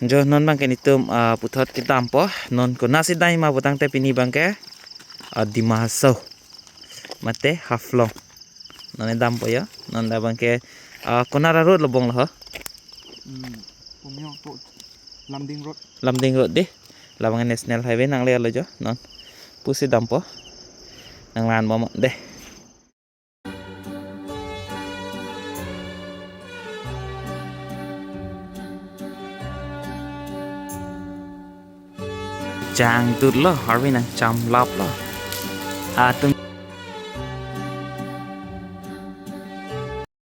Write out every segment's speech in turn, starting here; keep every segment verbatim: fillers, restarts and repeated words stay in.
Jo, non abangke netum, ah, puthot kedampo. Non konatsi dam ma putangte pini abangke, ah, Dima Hasao mate Haflong. Non kedampo jo. Non dak abangke, ah, konat a-road lo bong lo ho. Hmm, Pumyong Road, Lumding Road. Lumding Road dei. Labang National Highway nanglelo jo. Non pusi dampo. Nanglangbom dei. Jangdut lo, arve nangchamlap lo. Atum.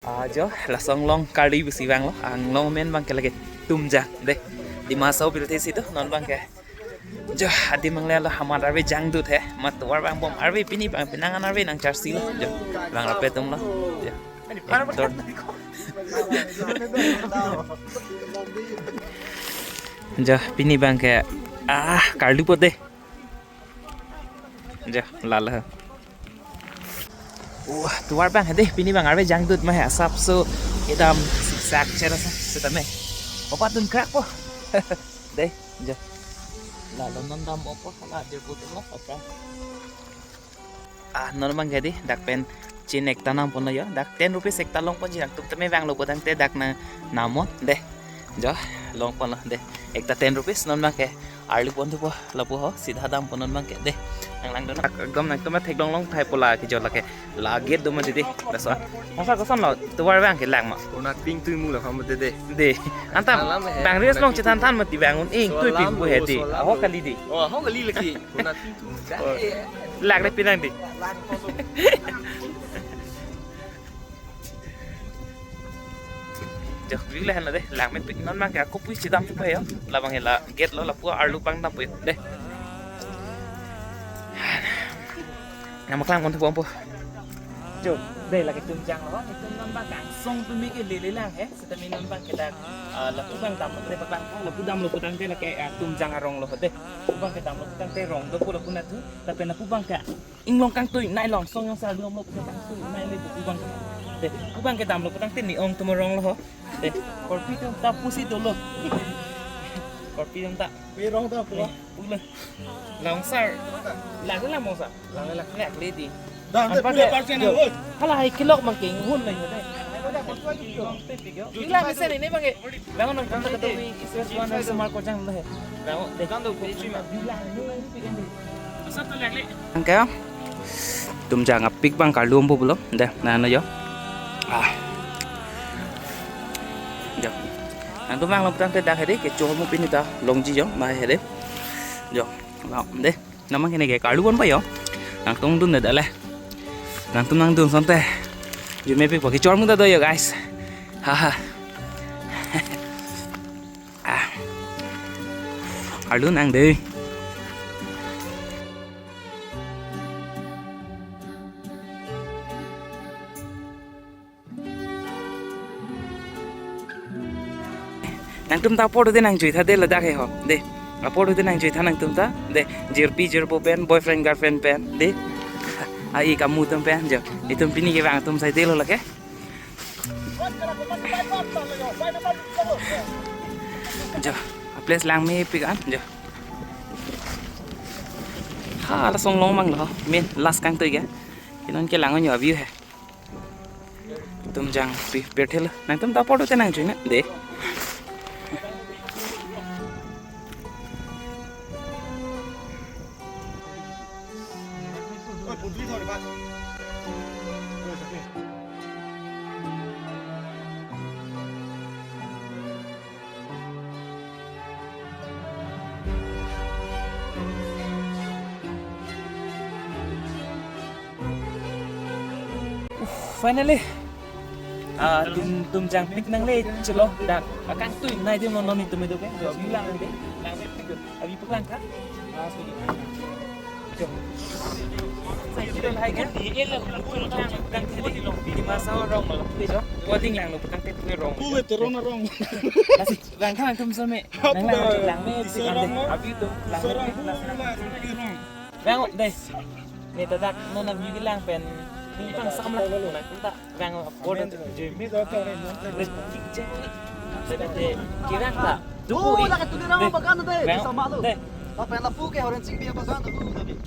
Ah, jo, lason along karli pusi vanglo, along amen abangke lake Tumjang dei. Dima Hasao pilte si do, non abangke. Jo, adim nanglelo, amat arve jangdut he, amat tovar vangbom arve pini abang penang an arve nangcharsi lo, jo, vang rape atum lo, jo. Ekdor. Jo, pini abangke, ah, karlipo dei. Jo, lalo. Wah, tovar abang he dei, pini abang arve jangdut ma he asapso, kedam siksak cherasa, setame. Opa tun krakpo. Dei, jo. Lalo non dampo, hala jirpo atum lo, aphrang. Ah, non abangke dei, dak pen chin ekta nangponlo jo, dak ten rupees ekta longponji, nangtum tame vanglo putangte dak nang namnon dei. Jo, longponlo dei. Ekta ten rupees non abangke. Arlipon thupo lapu ho, sitha dampo non abangke dei. Nanglangdun. Ak-, agam nangtum theklong long thaipo la kejor lake. La gate do mati dei. Lason. Masa kosonlo, tovar abangke lang ma. Konat ping tui mu la kham mati dei. Dei. Anta alam he, bang res long chetan tan mati bang un ing tui ping bu he dei. Aho kali dei. Oh, aho kali lagi. Konat ping tui. Lak dei pinang dei. Jo, view lahenlo dei, langmepik non abangke kopui chedam thupo jo. Labang hela gate lo lapu arlo abang dampo jo dei. Nangpaklangpon thupo. Jo, dei lake Tumjang lo, netum non abang kangsong peme ke lele lang he, setame non abangke dak, ah, lapu abang damlo dei paklang, lapu damlo putangte lake, ah, Tumjang arong lo dei. Lapu abangke damlo putangte rong dopo lapu nathu, lapen lapu abangke inglong kangtui nai long song jongsi arlo damlo kangtui nai le pu abang. Dei, pu abangke damlo putangte ne-ong atum arong lo ho. Dei, korpi atum ta pusi dolo. Korpi atum ta. Pi rong ta pu. Pu le. Long sar. Lak le lang mong sar. Lak le lang. Lak le dei. Dah, dah, anpar punya ke, parcel jo. Oi. Hala hai kelok mang ke inghun le dei. Ila mesen ini abangke. Bangun nang tanda kata wi, Israel Tuhan dan semar kojang dulu he. Bangun deh. Tanda kunci mah. Bilang ni, ni, ni, ni. Angke, Tumjang apik abang karlumpo pulo. Deh, nangno jo. Ah. Jo. Nangtum vanglo putangte dak he dei, kechor mo pini ta longji jo, ma he dei. Jo. Vang dei. Namang kene ke karlu bon pa jo. Nangtum dun dada le. Nangtum nangdun asonte. Jumepikpo, kechor muda do jo, guys. Haha. Ah. Arlu nang dei. Nangtum ta apor dei nangjuitha dei ladak he ho. Dei. Apor dei nangjuitha nangtum ta. Dei. Jirpi jirpo pen, boyfriend girlfriend pen. Dei. Ai kamu atum pen jo. Itum pini kevang atum sai dei lo lake. Jo. A place langmepik an jo. Ha, lason along mang lo. Main last kangtui ke. Ke non ke lang-o jo view he. Tumjang pi pirthe lo. Nangtum ta apor dei nangjui na dei. Finally, ah, Tum, Tumjang pik nangle chelo dak akangtui nai dim non non itum itum ke. Jo, bilang nanti. Lang pik. Abi paklang ka? Sai kilo lahai kan? Di el la pun tang tang tadi lo. Di masa orang lo. Di jo. Dua ting lang lo putangte rong. Pule terong rong. Lasi lang kan tum some. Nang lang lang me. Abi tu lang me. Lang deh. Ne ta dak non na view lang pen. Ni pang sam la. Nang ta. Vang apor dei. Jemi do to ne. Wes kik je. Sebe te kirang ta. Tupo, eh. Lake Tuliram abagan dei, bang, sama lo. Dei. Lapen lapu ke Horen Singbi abagan lo, dei.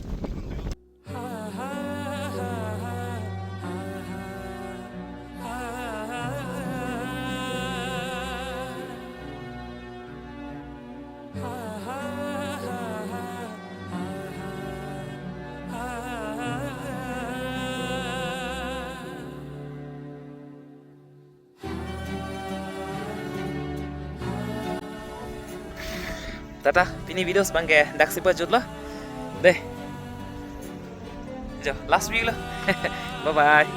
Tata, pini videos abangke daksi pajutlo. Dei. Jo, last week lo. Bye bye.